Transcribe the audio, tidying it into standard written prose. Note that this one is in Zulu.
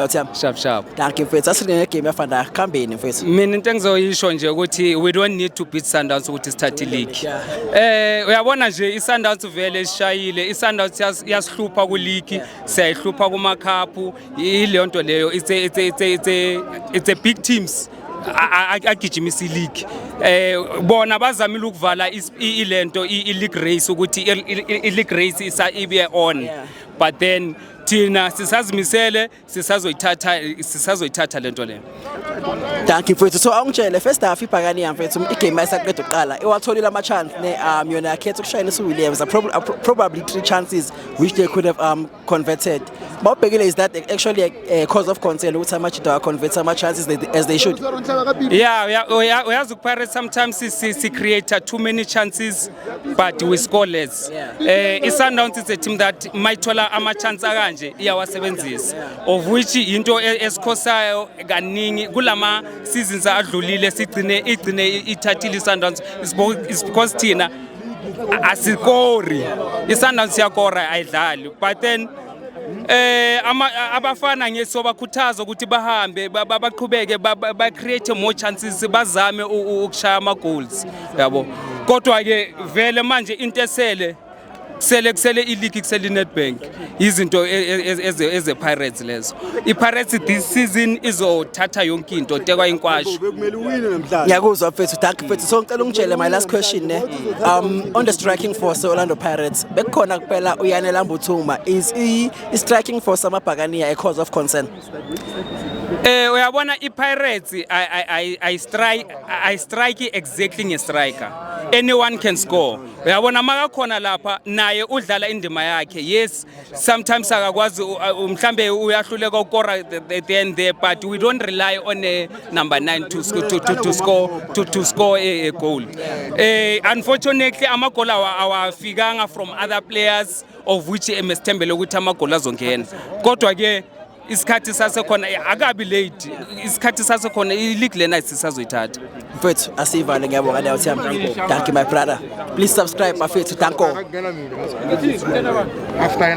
Thiyami. Sharp sharp. Dankie mfethu, asingene game yafana khambeni mfethu. Mina into engizoyisho nje ukuthi we don't need to beat Sundowns ukuthi sithathe league. Uyabona nje iSundowns vele isishayile, iSundowns iyasihlupha ku league, siyayihlupha kuma cup, ileyo nto leyo it's a big teams agijimisa i-league. Bona bazamile ukuvala ilento i-league race ukuthi i-league race isa ibe on. But then thina sisazimisele, sisazoyithatha lento leyo. Dankie mfethu. So awungitshele, first half ibhakani mfethu, igame ayisaqeda uqala. Iwatholile ama chance ne yona yakhetha ukushayela uWilliams, probably three chances which they could have converted. Bawubhekile, is that actually a cause of concern ukuthi amajita convert ama chances as they should? Yeah, uyazi Pirates sometimes si create too many chances but we score less. I-Sundowns is a team that mayithola ama chance akanje iyawasebenzisa. Of which into esikhosayo kaningi kulama seasons adlulile, sigcine igcine ithathile i-Sundowns is because thina asikori. I-Sundowns iyakora, ayidlali. But then ama abafana ngesobakhuthaza ukuthi bahambe baqhubeke ba create more chances, bazame ukushaya ama goals, yabo. Kodwa ke vele manje into esele kusele kusele i-league, kusele i-Nedbank, izinto eze Pirates lezo. I-Pirates this season izothatha yonke into tekwa inkwasho. Bekumele uwine namhlanje. Ngiyakuzwa mfethu, dankie mfethu. So ngicela ungitshele, my last question ne. On the striking force Orlando Pirates, bekukhona kuphela uYanela Mbuthuma. Is i striking force amabhakaniya a cause of concern? Uyabona iPirates I strike exactly nge-striker. Anyone can score. Uyabona makakhona lapha naye udlala indima yakhe. Yes, sometimes akakwazi mhlambe uyahluleka ukora at the end there, but we don't rely on a number 9 to score a goal. Unfortunately amagoli awafikanga from other players, of which emesithembele ukuthi amagoli azongena. Kodwa ke isikhathi sasekhona, akabi late, isikhathi sasekhona, i-league lena sisazoyithatha. Mfethu, asivale, ngiyabonga leyo Thiyami. Thank you, my brother. Please subscribe, bafethu. Danko. After.